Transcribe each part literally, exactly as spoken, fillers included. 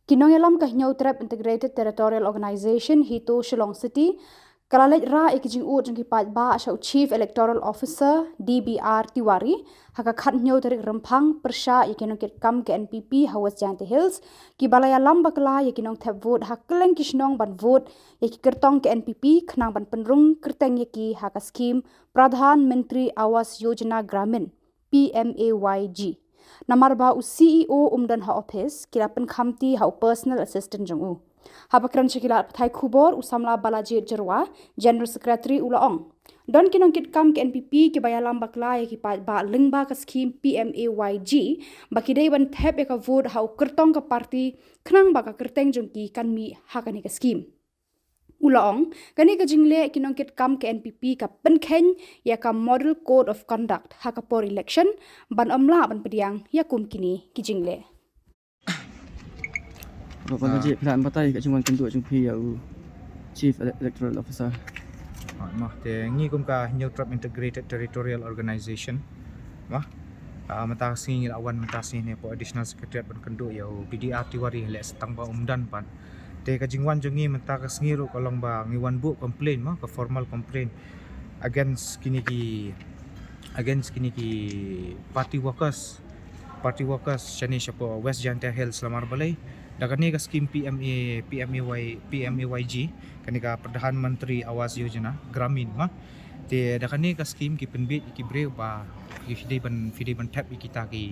Ki nongïalam ka Hynñiewtrep Integrated Territorial Organization HITO Shillong City ka la leit rah ïa ki jingud jong ki paidbah sha u Chief Electoral Officer D B R Tiwari ha ka khathynñiew tarik Rymphang pyrshah ïa ki nongkitkam ka N P P ha West Jaintia Hills kiba la ïalam bakla ïa ki nongthep vote ha kylleng ki shnong ban vote ïa ki kyrtong ka N P P khnang ban pynrung kyrteng ïa ki ha ka skhim Pradhan Mantri Awas Yojana Gramin, P M A Y G. Namar ba u C E O um don ha ophis, ki la pynkhamti ha u personal assistant jong u. Haba kren sha ki lad pathai khubor, u samla Balajied Jyrwa, General Secretary, u la ong, don ki nongkitkam ka N P P kiba ïalam bakla ïa ki paidbah lyngba ka skhim P M A Y G ba ki dei ban thep ïa ka vote ha u kyrtong ka party khnang ba ka kyrteng jong ki kan mih ha kane ka skhim. U la ong, kane ka jingleh ki nongkitkam ka N P P ka pynkheiñ ïa ka Model Code of Conduct ha ka por election ban ym lah ban pdiang ïa kum kine ki jingleh. Ba, ba, ah, jingpynlong batai ka jingwan kynduh jong phi ïa u Chief Ele-, Electoral Officer. Ah, ma, te ngi kum ka Hynñiewtrep Integrated Territorial Organization. Ma, ah, mynta ka sngi ngi la wan mynta ka sngi ne hapoh Additional Secretariat ban kynduh ïa u B D R Tiwari, leh sa tang ba um don pat. Te ka jingwan jong ngi mynta ka sngi ruh ka long ba ngi wan buh complaint, ma, ka formal complaint against kine ki, against kine ki party workers, party workers shane shapoh West Jaintia Hills. Namar balei? Da kane ka skhim P M A, P M A Y, P M A Y G, kane ka Pradhan Mantri Awas Yojana Gramin, ma. Te da kane ka skhim ki pynbit ïa ki briew ba phi dei ban, phi dei ban thep ïa kita ki,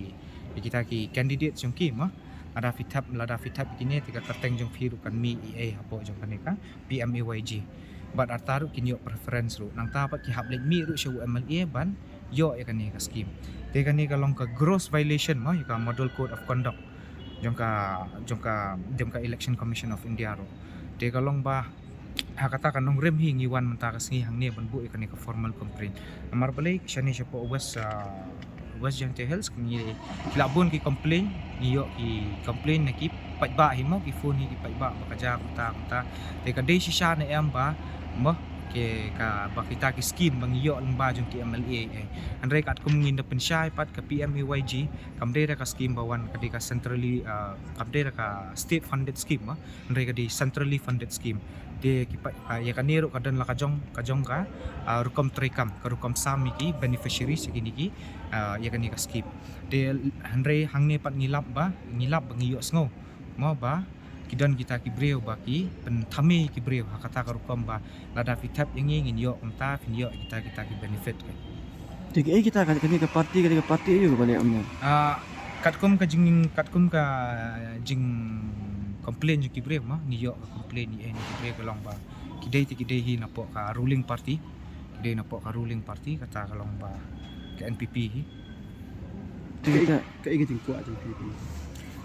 ïa kita ki candidate jong ki, ma. Lada phi thep, lada phi thep ïa kine te ka kyrteng jong phi ruh kan mih ei ei hapoh jong kane ka P M A Y G. Bad arta ruh kin ïoh preference ruh. Nangta pat ki hap leit mih ruh sha u M L A ban ïoh ïa kane ka skhim. Te kane ka long ka gross violation, ma, ïa ka Model Code of Conduct jong ka, jong ka, jong ka Election Commission of India ruh. Te ka long ba ha kata ka nongrim hi ngi wan mynta ka sngi hangne ban buh ïa kane ka formal complaint. Namar balei shane shapoh West, ah, West Jaintia Hills ngi, ki la bun ki complaint, ngi ïoh ki complaint na ki paidbah hi, mo, ki phone hi ki paidbah ba ka jia kumta kumta. Te ka dei shisha ne em ba, mo, ke ka ba kita ki skhim ba ngi ïoh lyngba jong ki M L A, eh. Hynrei katkum ngin da pynshai pat, ka P M A Y G kam dei da ka skhim ba wan, ka dei ka centrally, ah, kam dei da ka state funded scheme, mo. Hynrei ka dei centrally funded scheme. Te ki pa, ah, ïa kane ruh ka don la ka jong, ka jong ka, ah, rukom treikam, ka rukom sam ïa ki beneficiaries ïa kine ki, ah, ïa kane ka skhim. Te hynrei hangne pat ngi lap ba, ngi lap ba ngi ïohsngew, mo, ba ki don kita ki briew ba ki pynthame ki briew ha kata ka rukom ba lada phi thep ïa ngi ngin ïoh kumta, phin ïoh kita, kita ki benefit ka. Te kaei kita ka, kane ka party, kane ka party aïu kaba leh kumne? Ah, katkum ka jing, katkum ka jing complain jong ki briew, ma, ngi ïoh ka complain ïa, eh, na ki briew ka long ba ki dei te ki dei hi napoh ka ruling party, ki dei napoh ka ruling party, kata ka long ba ka N P P hi. Te kita, kaei ka jingkwah jong phi?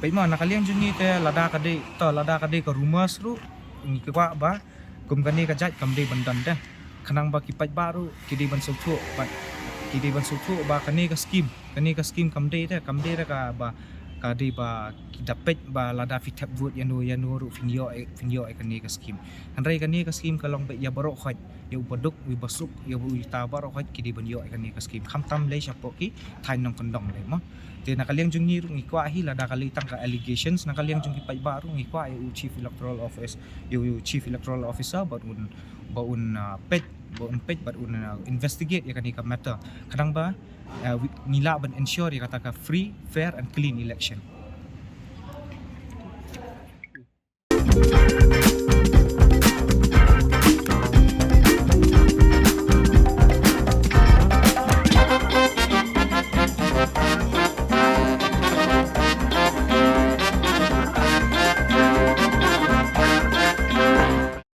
Peit, ma, na ka liang jong ngi te lada ka dei, to lada ka dei ka rumours ruh ngi kwah ba kum kane ka jait kam dei ban don te. Khnang ba ki paidbah ruh ki dei ban sngewthuh, ba ki dei ban sngewthuh ba kane ka skhim, kane ka skhim kam dei te, kam dei te kaba, ka dei ba ki da peit ba lada phi thep vote ïano ïano ruh phin ïoh, phin ïoh ïa kane ka skhim. Hynrei kane ka skhim ka long beit ïa baroh khoit, ïa u baduk, ïa u basuk, ïa u ita, baroh khoit ki dei ban ïoh ïa kane ka skhim. Khamtam lei shapoh ki thaiñ nongkyndong lei, mo. Te na ka liang jong ngi ruh ngi kwah hi, lada ka lei tang ka allegations na ka liang jong ki paidbah ruh ngi kwah ïa u Chief Electoral Office, ïa u Chief Electoral Officer ba un, ba un, ah, peit, ba un peit, ba un, ah, investigate ïa kane ka matter. Khnang ba, ah, wi-, ngi lah ban ensure ïa kata ka free, fair and clean election.